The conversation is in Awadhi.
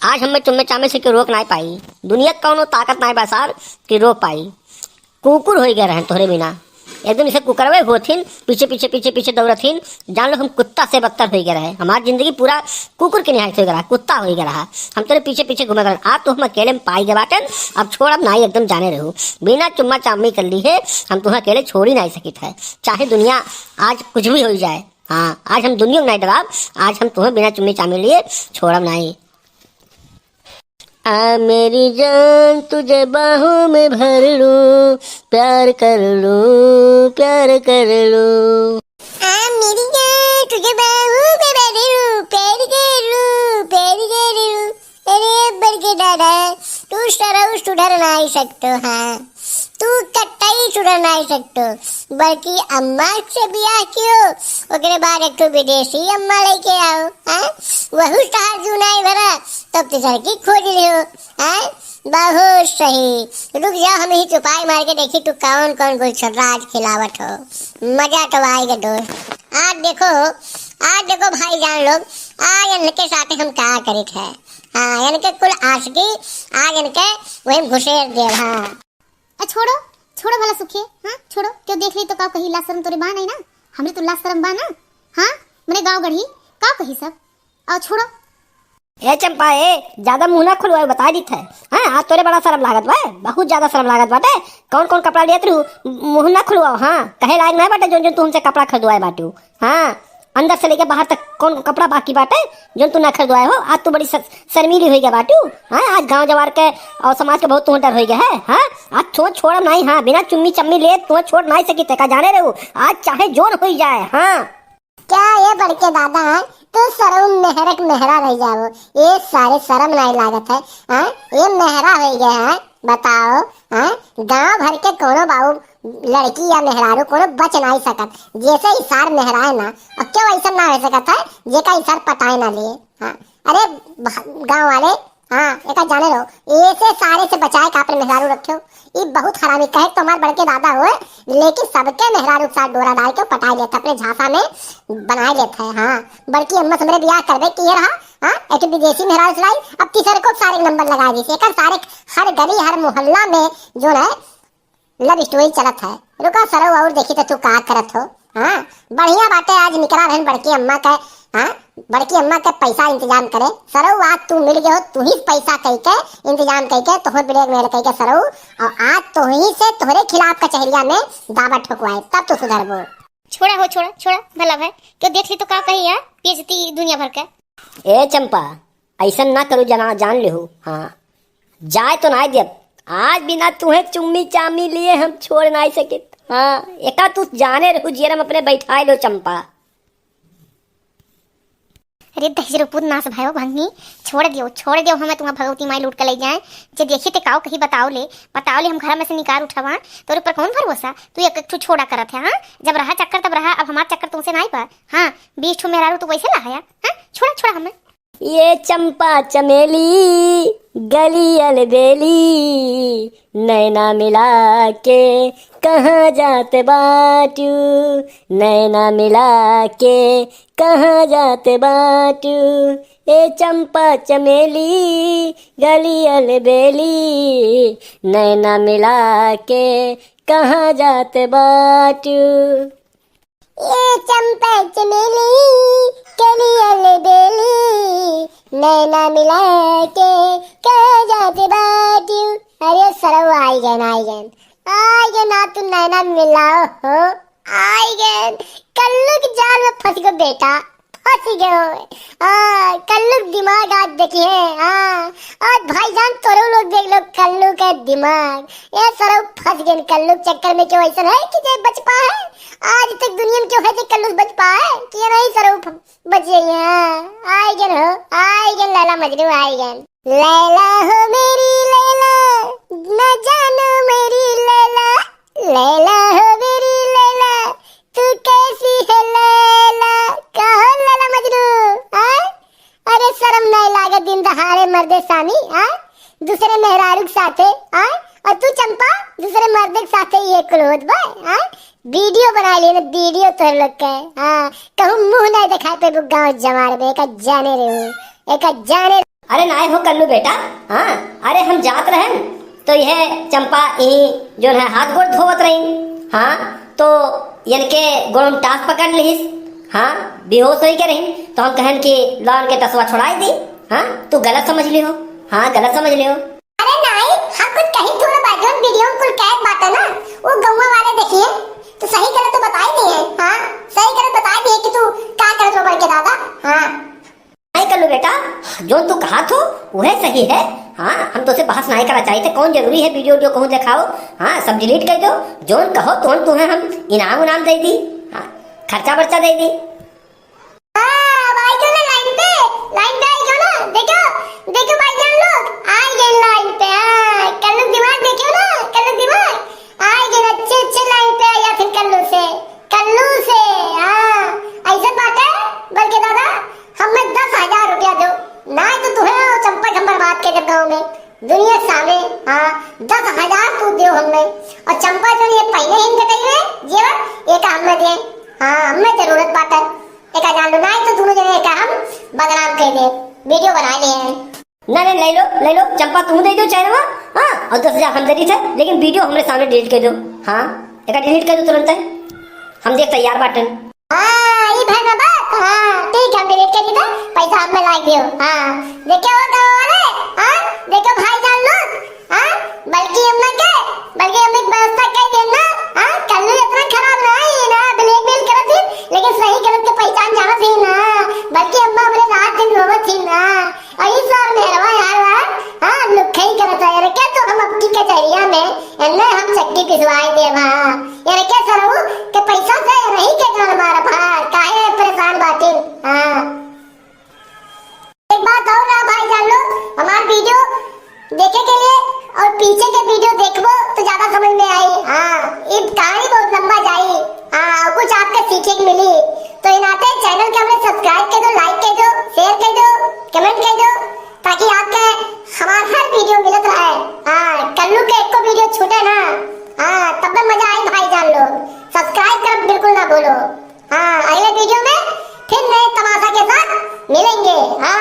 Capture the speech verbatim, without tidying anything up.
आज हमें चुम्मे चामे से केहू रोक नाहीं पाई। दुनिया क कौनो ताकत नाहीं बा सार कि रोक पाई। कुकुर होइ गए रहन तोहरे बिना। एकदम जैसे कुकरवे होथिन, पीछे, पीछे, पीछे, पीछे दौड़थिन। जान लो हम कुत्ता से बदतर होइ गए रहे। हमार जिंदगी पूरा कुकुर के निहायत होइ गए रहा, कुत्ता होइ गए रहा। हम तोरे पीछे, पीछे घूमे गए। आज तो हम अकेले में पाई गए बाटेन। अब छोड़ब नाहीं, एकदम जाने रहू। बिना चुम्मा चामी कर ली है, हम तुम्हें अकेले छोड़ी नाहीं सकित है। चाहे दुनिया आज कुछ भी होइ जाए। हाँ, आज हम दुनिया को नाहीं डराब, आज हम तुम्हें बिना चुम्मी चामी लिए छोड़ब नाहीं। आ मेरी जान तुझे बाहों में भर लूं, प्यार कर लूं, प्यार कर लूं। आ मेरी जान तुझे बाहों में भर लूं, प्यार कर लूं, प्यार कर लूं। अरे बड़के दादा, तू सरऊ सुधर नाहीं सकतो, हाँ। तू कतई सुधर नाहीं सकतो। बड़की अम्मा से बियाह कियो, ओकरे बाद एक ठो विदेशी अम्मा लेके आओ, हाँ? वहू तहार जू नाहीं भरा, तब तीसर की खोज लियो, हाँ? बहुत सही। रुक जाओ, हम ही चुपाई मार के देखी तू कौन कौन गुलछर्रा आज खिलावत हो। मजा तो आएगा दोस्त। आज देखो, आज देखो भाईजान लोग, आज इनके साथ हम का करित है। हाँ, इनके कुल आशिकी, आज इनके वही घुसेर देव, हाँ। अ, छोड़ो, छोड़ो भला सुखे, हाँ, छोड़ो। केहू देख ली तो का कही, लाज शरम तोरे बा नाहीं ना? हमरे तो लाज शरम बा ना? हाँ, मने गाँव गढ़ी, का कही सब? अ, छोड़ो। ए चंपा, ए, ज्यादा मुँह ना खुलवाए, बताइ दित है। हाँ, आज तोरे बड़ा शरम लागत बा, बहुत ज्यादा शरम लागत बाटे। कौन कौन कपड़ा लेत रहू, मुँह ना खुलवाओ, हाँ, कहे लायक नाहीं बाटे जौन जौन तू हमसे कपड़ा खरीदवाए बाटू। हाँ, अंदर से लेके बाहर तक कौन कपड़ा बाकी बाटे जौन तू ना खरीदवाए हो? आज तू बड़ी स-, शर्मीली होइ गया बाटू। हाँ, आज गाँव जवार के और समाज के बहुत तुहँ डर होइ गया है। हाँ, आज तुहँ छोड़ब नाहीं, हाँ, बिना चुम्मी चम्मी ले तुहँ छोड़ नाहीं सकित है, का जाने रहू, आज चाहे जौन होइ जाए। हाँ। क्या ये बड़के दादा है, तू सरऊ मेहरक मेहरा रह जाओ, ये सारे शरम नाहीं लागत है। हाँ, ये मेहरा होइ गया है, बताओ, हाँ, गाँव भर के कोनो बाबू लड़की या मेहरारू कोनो बच नाहीं सकत। जैसे ही सार मेहराए ना, और क्यों ऐसा ना होइ सकत है, जेका ई सार पटाए ना लिए। हाँ, अरे भ-, गाँव वाले, हाँ, एका जाने रहो, ऐसे सारे से बचाए का अपने मेहरारू रखियो। ई बहुत हरामी कहे तो हमार बड़के दादा होए, लेकिन सबके मेहरारू के साथ डोरा डाल के पटाए लेत है, अपने झांसा में बनाए लेत है। हाँ, बड़की अम्मा से मेरे बियाह करबे किए रहा, हाँ, एक विदेशी मेहरारू से लाई, अब तीसर को सारे नंबर लगा दी। एकर सारे हर गली, हर मोहल्ला में जो है love story चलत है। रुका सरऊ और देखी तो तू का करत हो। हाँ, बढ़िया बाटे, आज निकला रहन बड़की अम्मा के, हाँ, बड़की अम्मा के पैसा इंतजाम करे। सरऊ आज तू मिल गए हो, तू ही पैसा कई के इंतजाम कई के, तोहर blackmail कई के सरऊ, और आज तोही से तोहरे खिलाफ कचहरिया में दावा ठोकवाए, तब तू सुधरबो। छोड़ा हो, छोड़ा, छोड़ा, भला भाई, केहू देख ली तो का कही यार, बेइज्जती दुनिया भर के। ए चंपा, ऐसन ना करू जना, जान लेहू। हाँ, जाए तो नाहीं देब। आज बिना तुहे चुम्मी चामी लिए हम छोड़ नाहीं सकित। हाँ, एका तू जाने रहू जियर हम अपने बैठाए लो चंपा। अरे दहिजरो पूत नास भयो भंगी, छोड़ दियो, छोड़ दियो, हमें तुम्हार भगवती माई लूट के ले जाए। जे देखी ते काव कही बताओ ले, बताओ ले, हम घर में से निकार उठावा, तोरे ऊपर कौन भरोसा? तू एक, एक ठो छोड़ा करत है, हाँ? जब रहा चक्कर तब रहा, अब हमार चक्कर तुमसे नाहीं बा। हाँ, बीस ठो मेहरारू तू वैसे ला है, हाँ? छोड़ा, छोड़ा हमें। ये चंपा चमेली गली अलबेली, नैना मिला के कहाँ जात बाटू, नैना मिला के कहाँ जात बाटू। ए चंपा चमेली गली अलबेली, नैना मिला के कहाँ जात बाटू। ये चंपा चमेली, कली अलबेली, नैना मिला के कहाँ जात बाटू। अरे सरऊ, आई गन, आई गन, आई गन, ना तू नैना मिलाओ हो, आई गन। कल्लू के जाल में फंस गो बेटा, फंस गयो। हाँ, कल्लू के दिमाग आज देखिए। हाँ, आज भाईजान तोरो लोग देख लो कल्लू के दिमाग। ये सरऊ फंस गए कल्लू के चक्कर में। क्यों ऐसा है कि जे बच पाए? आज तक दुनिया में क्यों है जे कल्लू से बच पाए? कि ये नहीं सरऊ फ-, बच गई है। हाँ, आए गन हो, आए गन लैला मजनू, आए गन। लैला हो मेरी लैला, ना जानो मेरी लैला, लैला हो मेरी लैला, तू कैसी है लैला? कहो लैला मजनू, आय? अरे शर्म नहीं लागे दिन दहाड़े मर्दे सामी, आय? दूसरे मेहरारू के साथे, आय? और तू चंपा दूसरे मर्दे के साथे ये कुल होत बा, आय? वीडियो बना लिए ना, वीडियो तोर लोग के, हाँ, कहूँ मुँह नहीं दिखाई पे गाँव जवार में, एका जाने रहू, एका जाने अरे नाय हो कल्लू बेटा, हाँ, अरे हम जात रहन, तो यह चंपा ई जौन है हाथ गोड़ धोवत रही, हाँ, तो इनके गोड़ में टास पकड़ लिहिस, हाँ, बेहोश होई के रही, तो हम कहन कि ला इनके टसवा छोड़ाई दी, हाँ, तू गलत समझ लिहो, हाँ, गलत समझ लिहो। अरे नाई, हम कुछ कही थोड़ा बा, जौन वीडियो में कुल कैद बाटे ना, वो गौवा वाले देखिए, तो सही गलत तो बताई दिए, हाँ, सही गलत बताई दिए कि तू का करत हो बड़के दादा, हाँ। नाई कल्लू बेटा, जौन तू कहा थो, वह सही है। हाँ, हम तोसे बहस नाई करा चाहिए थे। कौन जरूरी है वीडियो, वीडियो कहूँ देखाओ? हाँ, सब डिलीट कर दो। जौन कहो, तौन तुम्हें हम इनाम उनाम दे दी। हाँ, खर्चा बर्चा दे दी। हाँ, अब आई गयो ना लाइन पे, लाइन पे आई गयो ना। देखो, देखो भाईजान लोग, आई गए लाइन पे। हाँ, कल्लू दिमाग देखो ना, कल्लू दिमाग। आई गए अच्छे, अच्छे लाइन पे आया फिर कल्लू से। कल्लू से, हाँ, ऐसे बात है, बल्कि दादा, हमें दस हजार रुपया दो, ना तो तुम्हें और चंपा के हम बर्बाद कर दे गाँव में, दुनिया के सामने, हाँ, दस हजार तू दो हमें, और चंपा जो ये पहले ही कटाई में जेवर, ये का हमें दे, हाँ, हमें जरूरत बाटे, एक जान लो, ना तो दोनों जने का हम बदनाम कर दे, वीडियो बना लिए हैं। ना, ना, ले लो, ले लो, चंपा तू दे दो चैनवा, हाँ, और दस हजार हम दे दी थे, लेकिन वीडियो हमरे सामने डिलीट कर दो, हाँ, एक डिलीट कर दो तुरंत, हम देख तैयार बाटन। हाँ, ई भाई ना बात, हाँ, ठीक है, हम डिलीट कर दी थे, पैसा हमें ला दियो, हाँ, देखो वो गाँव वाले, हाँ, देखो भाईजान लोग, हाँ, बल्कि हमने के, बल्कि हम एक व्यवस्था कर देना, हाँ, कल्लू इतना खराब ना है ना, ब्लैकमेल करत थी, लेकिन सही गलत के पहचान जानत थी ना, बल्कि अम्मा हमरे रात दिन रोवत थी ना, अरे सर, मेहरवा यार, हाँ, लुक्खई करत है, अरे क्या तो हम अपनी कचहरिया में, एन्ने हम चक्की पिसवाए देबा, अरे क्या सरऊ के पैसा से नहीं के गाल मारब, हाँ, काहे परेशान बाटिन, हाँ। एक बात और ना भाईजान लोग, हमार वीडियो देखे के लिए और पीछे के वीडियो देखबो तो ज्यादा समझ में आई, हाँ, ये कहानी बहुत लंबा जाई, हाँ, और कुछ आपके सीखे के मिली, तो इ नाते चैनल के हमरे सब्सक्राइब कर दो, लाइक कर दो, शेयर कर दो, कमेंट कर दो, ताकि आपके हमार हर वीडियो मिलत रहे। हाँ, कल्लू के एको वीडियो छूटे ना। हाँ, तब में मजा आई भाईजान लोग। सब्सक्राइब करब बिल्कुल ना भूलो। हाँ, अगले वीडियो में फिर नए तमाशा के साथ मिलेंगे। हाँ।